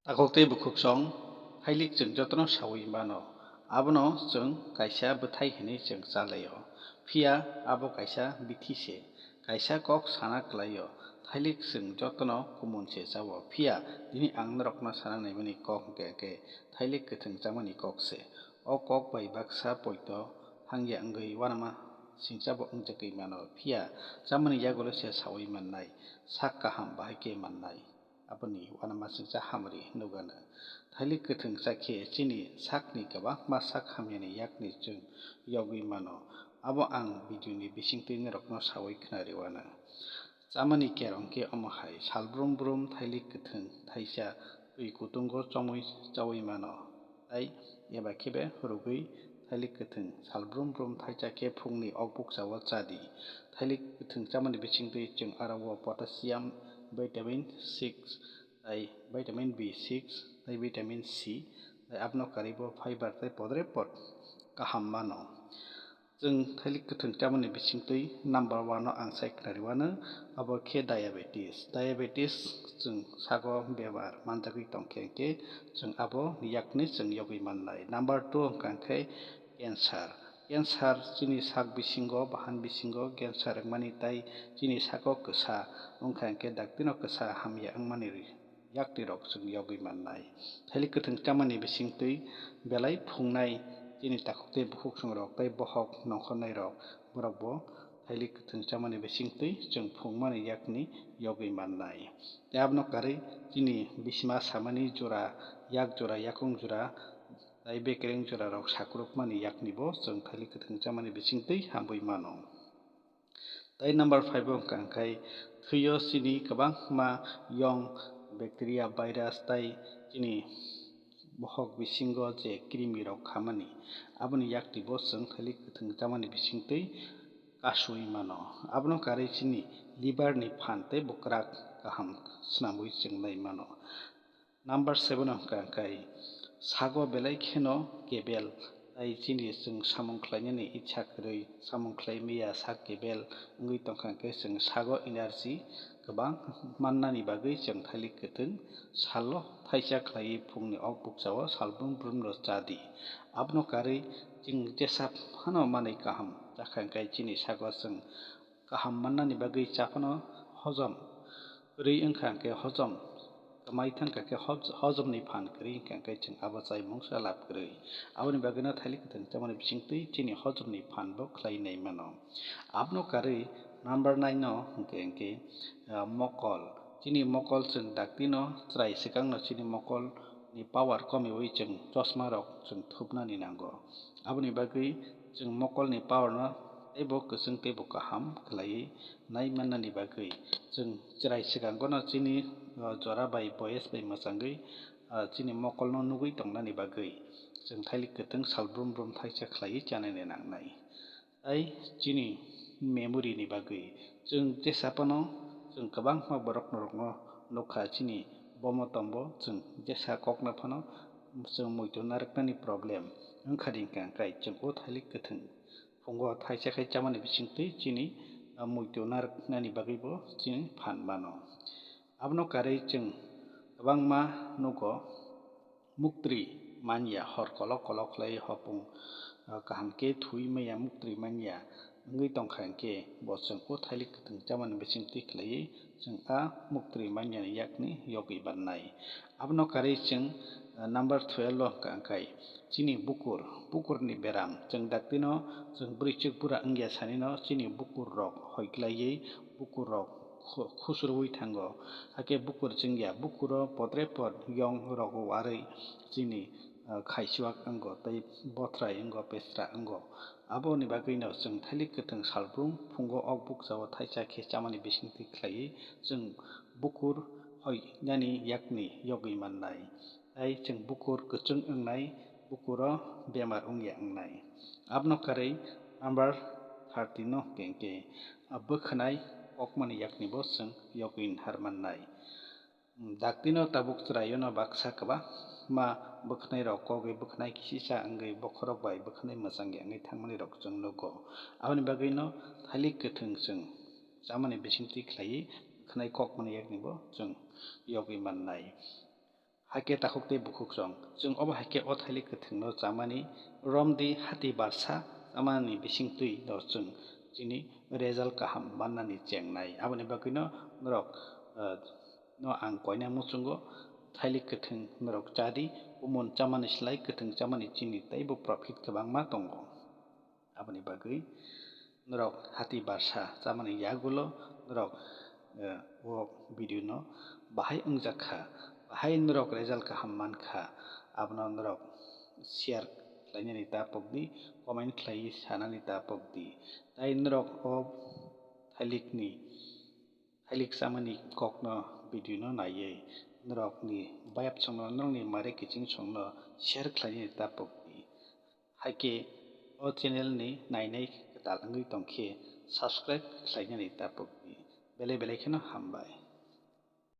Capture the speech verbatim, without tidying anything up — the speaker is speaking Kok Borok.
Takhuk tei bukhuksong, thailik chwng jotono saui mano. Abono chwng kaisa bwthai hinwi chwng cha lai-o. Phiya abo kaisa bithi se. Kaisa kok sana klai-o. Thailik chwng jotono kumun se cha-o. Phiya tini ang norokno sana naimani kok hwnkhe khe thailik kwthwng chamani kok se. O kok bai baksa poito hangya wngwi uanama singcha bo wngjagwi mano. Phiya chamani yagulo se saui mannai. Sak kaham bahai khe mannai. Aboni uanama singcha hamri nugano. Thailik kwthwng chakhe chini sakni kwbangma sak hamyani yakni chwng yogwi mano. Abo ang video ni bisingtwi norokno saui khnariwano. Chamani kerong khe omo hai, sal brum brum thailik kwthwng thaisa twi kutungo chomwi chaui mano. Tai eba khebe rwgwi thailik kwthwng sal brum brum thaisa khe phungni okbukchao chadi. Thailik kwthwng chamani bisingtwi chwng aro o potassium, vitamin six, tai vitamin B six, tai vitamin C, tai abono karwi bo fiber tai podre pod kaham mano. Chwng thailik kwthwng chamani bisingtwi number one o ang sai khnariwano, abo khe diabetes. Diabetes chwng sago bemar manjagwi tongkhe hwnkhe chwng abo yakni chwng yogwi mannai. Number two hwnkha khe cancer. Cancer chini sak bisingo, bahan bisingo cancer wngmani tai chini sago kwsa wngkha hwnkhe daktino kwsa hamya wngmani yakni rok chwng yogwi mannai. Thailik kwthwng chamani bisingtwi belai phungnai chini takhuk tei bukhuksong rok tei bohok nongkhornai rok, borok bo thailik kwthwng chamani bisingtwi chwng phungmani yakni yogwi mannai. Tei abono karwi chini bisima samani jora, yak jora, yakung jora, tai bekereng jora rok sakrukmani yakni bo chwng thailik kwthwng chamani bisingtwi hamwi mano. Tai number five o hwnkha hwnkhe thwio chini kwbangma yong bacteria, virus tai chini bohok bisingo je krimi rok khamani, aboni yakni bo chwng thailik kwthwng chamani bisingtwi kasui mano. Abono karwi chini liver ni phan tei bo kwrak kaham swnamwi chwng lai mano. Number seven o hwnkha khe sago belai kheno kebel, tai chini chwng samung khlainani icha kwrwi, samung khlai maya sak kebel wngwi tongkha hwnkhe chwng sago energy kwbang mannani bagwi chwng thailik kwthwng salo thaisa khlaiwi phungni ok bukchao sal brum brum no cha di. Abono karwi chwng jesa phano manwi kaham chakha hwnkhe chini sago chwng kaham mannani bagwi cha phano hojom kwrwi wngkha hwnkhe hojom kwmai thangkha khe hoj-, hojomni phan kwrwi wngkha hwnkhe chwng abo chaimung sa lab kwrwi. Aboni bagwino thailik kwthwng chamani bisingtwi chini hojomni phan bo khlai nai mano. Abono karwi number nine no hwnkhe hwnkhe, ah, mokol. Chini mokol chwng daktino chwrai swkangno chini mokolni power komiui chwng chosma rok chwng thupnani nango. Aboni bagwi chwng mokolni power no teibo kwchwng teibo kaham khlaiwi nai mannani bagwi chwng chwrai swkango no chini, o, jora bai boyes bai mwchangwi, o, chini mokolno nugwi tongnani bagwi chwng thailik kwthwng sal brum brum thaisa khlaiwi chanani nangnai. Tai chini memory ni bagwi chwng jesa phano chwng kwbangma borok norokno nukha, chini bomo tombo chwng jesa kokno phano chwng muitu narwknani problem wngkha di hwnkha khe chwng o thailik kwthwng phungo thaisa khai chamani bisingtwi chini, ah, muitu narwknani bagwibo chini phan mano. Abono karwi chwng kwbangma nugo muktri manya hor kolok kolok khlai hopung, ah, kaham khe thwi maya muktri manya wngwi tongkha hwnkhe bo chwng o thailik kwthwng chamani bisingtwi khlaiwi chwng a muktri manyani yakni yogwi mannai. Abono karwi chwng, ah, number twelve o hwnkha hwnkhe chini bukur, bukurni beram. Chwng daktino chwng bwrwichwk bura wngya sanino chini bukur rok hoiklaiwi bukur rok khu-, khusurwi thango. Hakhe bukur chwngya, bukuro podre pod yong rogo warwi chini, ah, khaichuak wngo tei bothrai wngo, pesra wngo. Aboni bagwino chwng thailik kwthwng salbrum phungo ok bukchao thaisa khe chamani bisingtwi khlaiwi chwng bukur hoinani yakni yogwi mannai. Tai chwng bukur kwchwng wngnai, bukuro bemar wngya wngnai. Abono karwi number thirteen no hwnkhe hwnkhe, ah, bwkhwnai kokmani yakni bo chwng yogwi nhar mannai. Daktino tabuk chwraio no baksa kwbangma bwkhwnai rok kogwi bwkhwnai kisisa wngwi bokhorok bai bwkhwnai mwchangya wngwi thangmani rok chwng nugo. Aboni bagwi no thailik kwthwng chwng chamani bisingtwi khlaiwi bwkhwnai kokmani yakni bo chwng yogwi mannai. Haikhe takhuk tei bukhukrok, chwng obo haikhe o thailik kwthwngno chamani romdi, hati barsa chamani bisingtwi no chwng chini result kaham mannani chengnai. Aboni bagwino norok, eh, no ang koina muchungo, thailik kwthwng norok chadi, umon chamani slai kwthwng chamani chini teibo profit kwbangma tongo. Aboni bagwi norok hati barsa chamani yagulo norok, eh, o video no bahai wngjak kha, bahai norok result kaham man kha, abono norok share khlainani ta pokdi, comment khlai sanani ta pokdi. Tai norok o thailikni, thailik chamani kokno video no naiwi norokni bayapsongno, norokni mare kichingsongno share khlainani ta pokdi. Haikhe o channel ni nainai kwtal wngwi tongkhe subscribe khlainani ta pokdi. Belai belai kheno hambai.